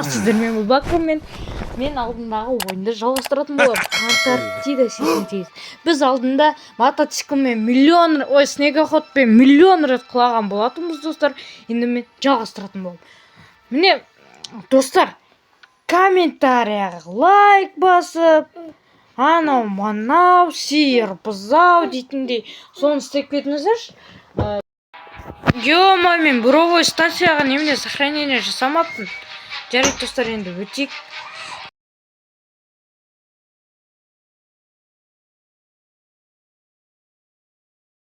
Сіздермен Бакырмен. Мен алдындағы ойынды жалғастыратын боламын. Антарктида 88. Біз алдында мотоциклмен миллион, ой, снегоходпен миллион рет құлаған болатынбыз, достар. Енді мен жалғастыратын боламын. Міне, достар, комментарияға лайк басып, анау мынау сиыр бұзау дейтіндей соны істеп кетіңіздерші. Ё-моё, мен буровой станцияға немене сохранение жасамаппын. Жарайды, достар, енді өтейік.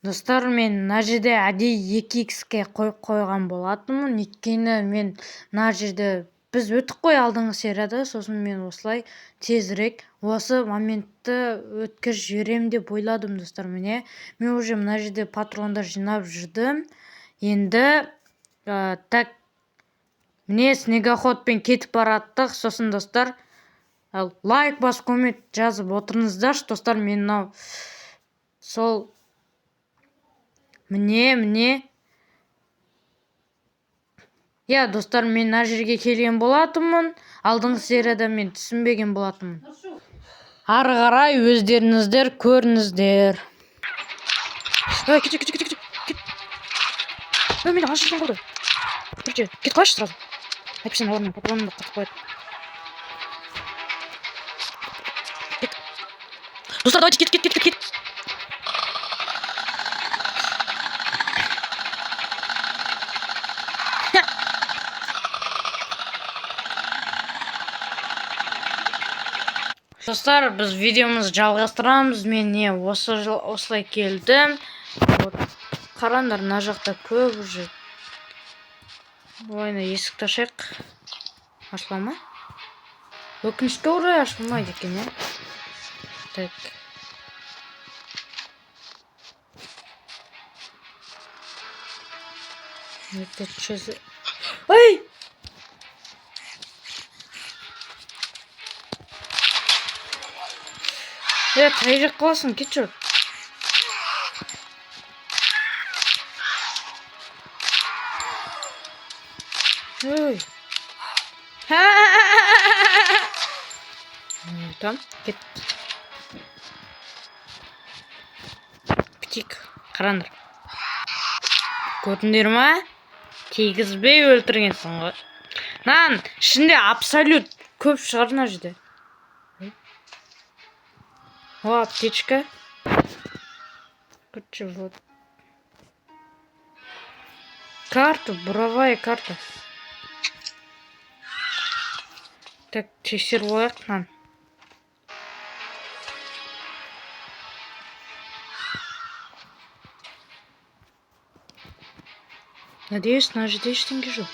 Достар, мен мына жерде әдейі 2х-ке қойып қойған болатынмын, өйткені мен мына жерде біз өттік қой алдыңғы серияда, сосын мен осылай тезірек осы моментті өткізіп жіберемін деп ойладым, достар. Міне, мен уже мына жерде патрондар жинап жүрдім. Енді так, міне, снегоходпен кетіп бараттық. Сосын, достар, лайк басып, коммент жазып отырыңыздаршы, достар. Мен мынау сол, міне, міне, иә, достар, мен мына жерге келген болатынмын алдыңғы серияда, мен түсінбеген болатынмын. Ары қарай өздеріңіздер көріңіздер. Ей, кет, кет, кет, кет, кет. Ей, менде аз жизнь қалды. Короче, кетіп қалайыншы сразу, әйтпесе мыналар менің патронымды қатып қояды. Кет, достар, давайте, кет, кет, кет, кет, кет. Достар, біз видеомызды жалғастырамыз. Мен не осы жыл осылай келдім. Вот, қараңдар, мына жақта көп уже. Ой, есікті ашайық. Ашыла ма? Өкінішке орай, ашылмайды екен, иә. Так, это что за... Ой! Е, қай жаққа қаласың? Кетші. Ой. Там, кет. Птик, қараңдар. Көрдіңдер ма? Тигізбей өлтіргенсің ғой. Мынаның ішінде абсолют көп шығар мына жерде. О, аптечка. Короче, вот. Карта, буровая карта. Так, тексеріп алайық мынаны. Надеюсь, мына жерде ештеңе жоқ.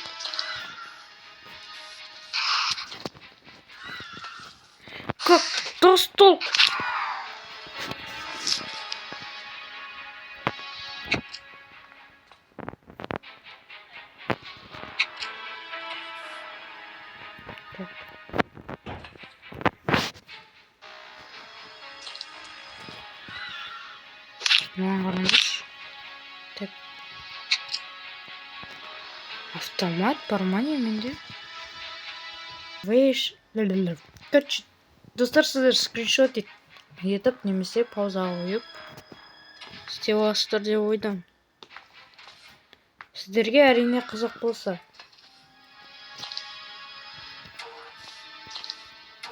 Как достал? Так. Мынаған қараңдаршы. Так. Автомат бар ма не менде? Вейш. Короче, достар, сіздер скриншот етіп немесе паузаға қойып істеп аласыздар деп ойдамын. Сіздерге, әрине, қызық болса.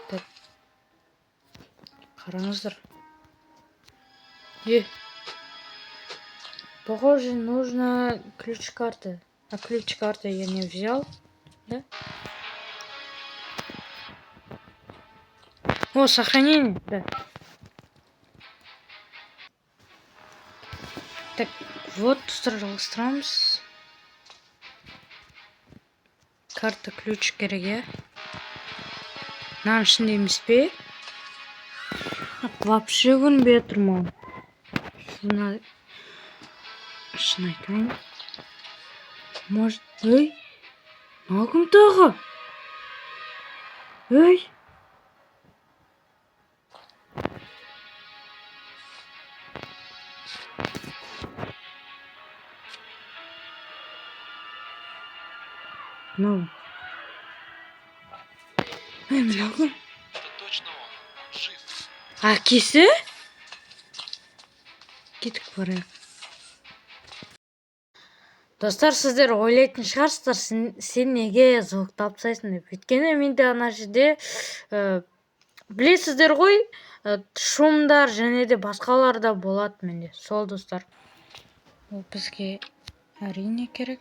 Так. Қараңыздар. Е. Похоже, нужно ключ карты. А ключ карты я не взял, да? О, сохранение, да. Так, вот, достар, жалғастырамыз. Карта, ключ керек, иә? Мынаның ішінде емес пе? Вообще көрінбей тұр маған. Мына, шын айтайын. Может, ей, мынау кім тағы? Ей! Мынау. Мынау кім? Это точно он. Он жив. Әкесі? Кеттік, барайық. Достар, сіздер ойлайтын шығарсыздар, сен неге звукты алып тастайсың деп. Өйткені менде ана жерде, білесіздер ғой, шумдар және де басқалар да болады менде. Сол, достар. Ол бізге әрине керек.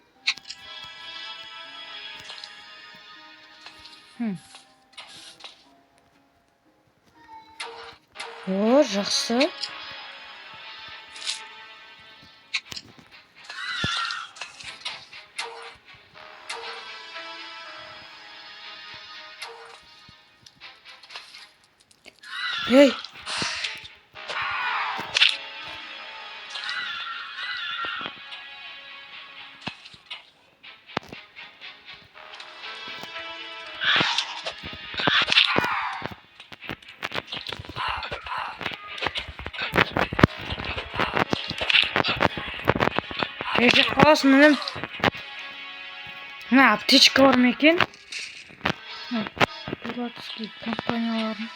О, жақсы. Ей! Ей, жеп қаласың, інім. Мына аптечка бар ма екен? Мына дурацкий компаниялардың.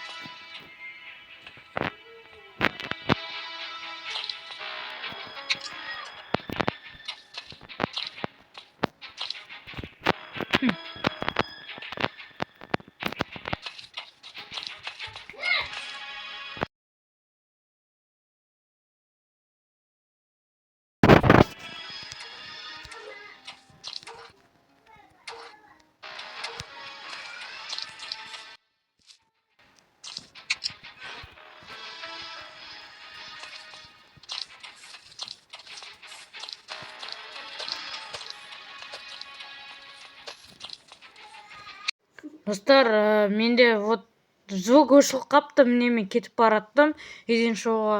Достар, менде вот звук өшіп қапты. Міне, мен кетіп бараттым үйден шығуға.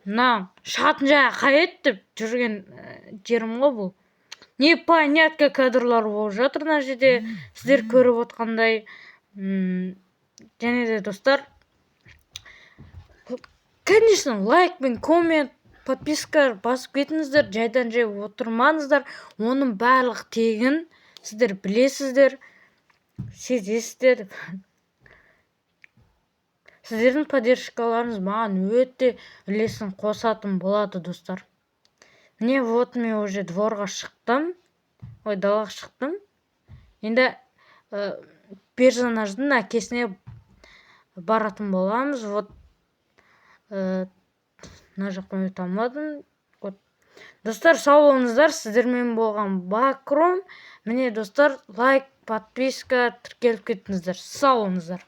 Мына шығатын жағы қай еді деп жүрген жерім ғой бұл. Непонятка кадрлар болып жатыр мына жерде, сіздер көріп отқандай. Және де, достар, конечно, лайк пен коммент, подписка басып кетіңіздер, жайдан жай отырмаңыздар. Оның барлығы тегін, сіздер білесіздер, сезесіздер. Сіздердің поддержкаларыңыз маған өте үлесін қосатын болады, достар. Міне, вот мен уже дворға шықтым, ой, далаға шықтым. Енді персонаждың әкесіне баратын боламыз. Вот, мына жақтан өте алмадым. Вот, достар, сау болыңыздар, сіздермен болған Бакром. Міне, достар, лайк, подписка, тіркеліп кетіңіздер. Сау болыңыздар.